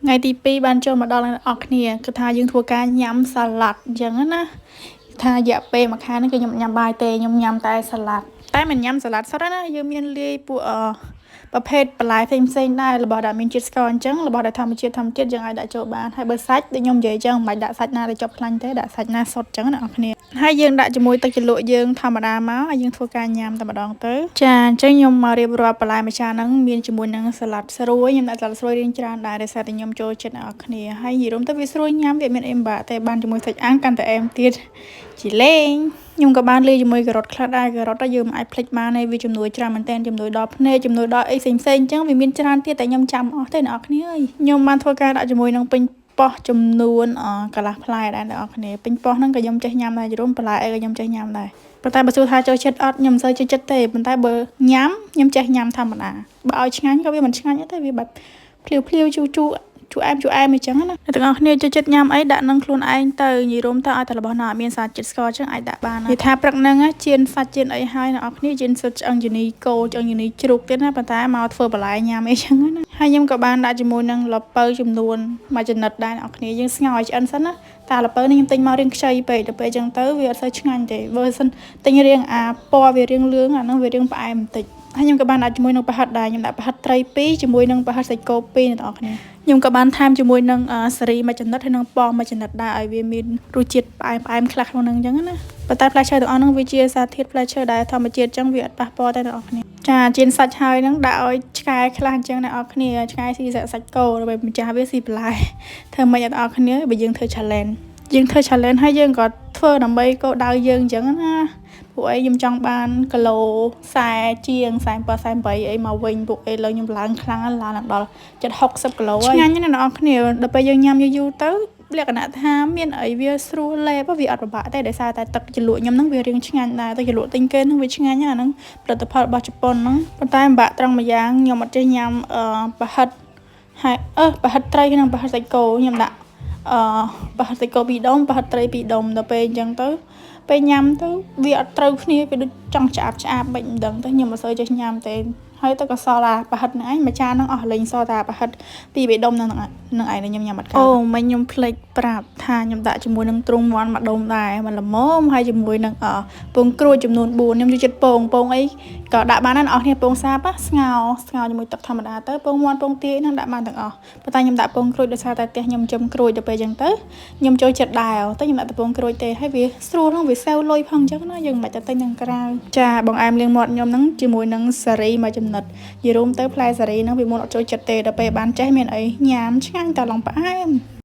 ថ្ងៃទី2បានចូលមកដល់អ្នកនរគ្នាគឺថាយើងធ្វើការញ៉ាំសាឡាត់អញ្ចឹងណាថារយៈពេលមួយខែហ្នឹងគឺខ្ញុំអត់ញ៉ាំបាយទេខ្ញុំញ៉ាំតែសាឡាត់តែមិនញ៉ាំសាឡាត់សុទ្ធទេណាយើងមានលាយពួកអឺប្រភេទបន្លែផ្សេងផ្សេងៗដែររបស់ដែលមានជាតិស្ករអញ្ចឹងរបស់ដែលធម្មជាតិធម្មជាតិយើងអាចដាក់ចូលបានហើយបើសាច់ដូចខ្ញុំនិយាយអញ្ចឹងមិនបាច់ដាក់សាច់ណាដែលជាប់ខ្លាញ់ទេដាក់សាច់ណាសុទ្ធអញ្ចឹងណាអ្នកនរគ្នាហើយយើងដាក់ជាមួយទឹកជ្រលក់យើងធម្មតាមកហើយយើងធ្វើការញ៉ាំតែម្ដងទៅចាអញ្ចឹងខ្ញុំមករៀបរាប់បន្លែមួយចានហ្នឹងមានជាមួយនឹងសាឡាត់ស្រួយខ្ញុំដាក់សាឡាត់ស្រួយរៀងច្រើនដែរដោយសារតែខ្ញុំចូលចិត្តអ្នកនរគ្នាហើយនិយាយរួមទៅវាស្រួលញ៉ាំវាមានអីពិបាកទេបានជាមួយសាច់អាំងកាន់តែអែមទៀតជីលេងខ្ញុំក៏បានលាយជាមួយការ៉ុតខ្លះដែរការ៉ុតយើងមិនអាចភ្លេចបានទេវាជំនួយច្រើនមែនទែនជំនួយដល់ភ្នែកជំនួយដល់អីផ្សេងផ្សេងអញ្ចឹងវាមានច្រើនទៀតតែខ្ញុំចាំអស់ទេអ្នកនរគ្នាអើយខ្ញុំបានធ្វើការដាក់ជាមួយនឹងពេញប៉ោះចំនួនកន្លះផ្លែដែរអ្នកនរគ្នាពេញប៉ោះហ្នឹងក៏ខ្ញុំចេះញ៉ាំដែរយល់បន្លែអីក៏ខ្ញុំចេះញ៉ាំដែរប៉ុន្តែបើសួរថាចូលចិត្តអត់ខ្ញុំមិនសូវចូលចិត្តទេប៉ុន្តែបើញ៉ាំខ្ញុំចេះញ៉ាំធម្មតាបើឲ្យឆ្ងាញ់ក៏វាមិនឆ្ងាញ់ទេវាបែបភ្លាវភ្លាវជូរជូរជូរអែមជូរអែមអញ្ចឹងណាអ្នកទាំងអស់គ្នាចូលចិត្តញ៉ាំអីដាក់នឹងខ្លួនឯងទៅនិយាយរួមទៅឲ្យតែរបស់ណាអត់មានសារជាតិស្ករអញ្ចឹងអាចដាក់បាននិយាយថាព្រឹកហ្នឹងចៀនសាច់ចៀនអីហើយអ្នកនរគ្នាចៀនសុទ្ធឆ្អឹងជំនីគោឆ្អឹងជំនីជ្រូកទៀតណាប៉ុន្តែមកធ្វើបន្លែញ៉ាំអីចឹងណាហើយខ្ញុំក៏បានដាក់ជាមួយនឹងល្ពៅចំនួនមួយចំណិតដែរអ្នកនរគ្នាយើងស្ងោរឲ្យឆ្អិនសិនណាតែល្ពៅនេះខ្ញុំទិញមករៀងខ្ចីពេកដល់ពេលអញ្ចឹងទៅវាអត់សូវឆ្ងាញ់ទេបើសិនទិញរៀងអាពណ៌វារៀងលឿងអាហ្នឹងវារៀងផ្អែមបន្តិចហើយខ្ញុំក៏បានដាក់ជាមួយនឹងប្រហិតដែរខ្ញុំដាក់ប្រហិតត្រី2ជាមួយនឹងប្រហិតសាច់គោ2អ្នកនរគ្នាខ្ញុំក៏បានថែមជាមួយនឹងសារីមួយចំណិតហើយនឹងប៉ោមមួយចំណិតដែរឲ្យវាមានរសជាតិផ្អែមផ្អែមខ្លះក្នុងហ្នឹងអញ្ចឹងណាប៉ុន្តែផ្លែឈើទាំងអស់ហ្នឹងវាជាសារធាតុផ្លែឈើដែលធម្មជាតិអញ្ចឹងវាអត់ប៉ះពាល់ទេអ្នកនរគ្នាចាចៀនសាច់ហើយហ្នឹងដាក់ឲ្យឆ្កែខ្លះអញ្ចឹងអ្នកនរគ្នាឆ្កែស៊ីសាច់គោដើម្បីម្ចាស់វាស៊ីបន្លែធ្វើម៉េចអ្នកនរគ្នាបើយើងធ្វើ challenge យើងធ្វើ challenge ហើយយើងក៏ធ្វើដើម្បីគោលដៅយើងអញ្ចឹងណាពួកអីខ្ញុំចង់បានគីឡូ40ជាង47 48អីមកវិញពួកអីលើខ្ញុំឡើងខ្លាំងឡើងដល់ចិត្ត60គីឡូហើយឆ្ងាញ់ណាស់អ្នកនរគ្នាដល់ពេលយើងញ៉ាំយូរៗទៅលក្ខណៈថាមានអីវាស្រួលលេបវាអត់ពិបាកទេដោយសារតែទឹកជ្រលក់ខ្ញុំហ្នឹងវារៀងឆ្ងាញ់ដែរទឹកជ្រលក់ទិញគេហ្នឹងវាឆ្ងាញ់ណាស់អាហ្នឹងផលិតផលរបស់ជប៉ុនហ្នឹងប៉ុន្តែពិបាកត្រង់មួយយ៉ាងខ្ញុំអត់ចេះញ៉ាំអឺប្រហិតហើយអឺប្រហិតត្រីនិងប្រហិតសាច់គោខ្ញុំដាក់អឺប្រហិតសាច់គោពីរដុំប្រហិតត្រីពីរដុំដល់ពេលអញ្ចឹងទៅពេលញ៉ាំទៅវាអត់ត្រូវគ្នាវាដូចចង់ឆ្អាបឆ្អាបមិនដឹងទៅខ្ញុំមិនសូវចេះញ៉ាំទេហើយទៅក៏សល់អាប្រហិតហ្នឹងឯងមួយចានហ្នឹងអស់លេងសល់តែប្រហិតពីរបីដុំហ្នឹងហ្នឹងឯងខ្ញុំញ៉ាំអត់កើតអូមិញខ្ញុំភ្លេចប្រាប់ថាខ្ញុំដាក់ជាមួយនឹងទ្រុងមាន់មួយដុំដែរមួយល្មមហើយជាមួយនឹងពងក្រួចចំនួន4ខ្ញុំចូលចិត្តពងពងអីក៏ដាក់បានដែរអ្នកគ្នាពងសាបស្ងោស្ងោជាមួយទឹកធម្មតាទៅពងមាន់ពងទាហ្នឹងដាក់បានទាំងអស់ប៉ុន្តែខ្ញុំដាក់ពងក្រួចដោយសារតែផ្ទះខ្ញុំចិញ្ចឹមក្រួចទៅពេលអញ្ចឹងទៅខ្ញុំចូលចិត្តដែរទៅខ្ញុំដាក់តែពងក្រួចទេហើយវាស្រួលហ្នឹងវាសេវលុយផងអញ្ចឹងណាយើងមិនបាច់ទៅទិញខាងក្រៅចាបងអែមលាងមាត់ខ្ញុំហ្នឹងជាមួយនឹងសារីមួយចំណិតនិយាយរួមទៅផ្លែសារីហ្នឹងវាមុនអត់ចូលចិត្តទេដល់ពេលបានចេះមានអីញ៉ាំឆ្ងាញ់តែឡងផ្អែម។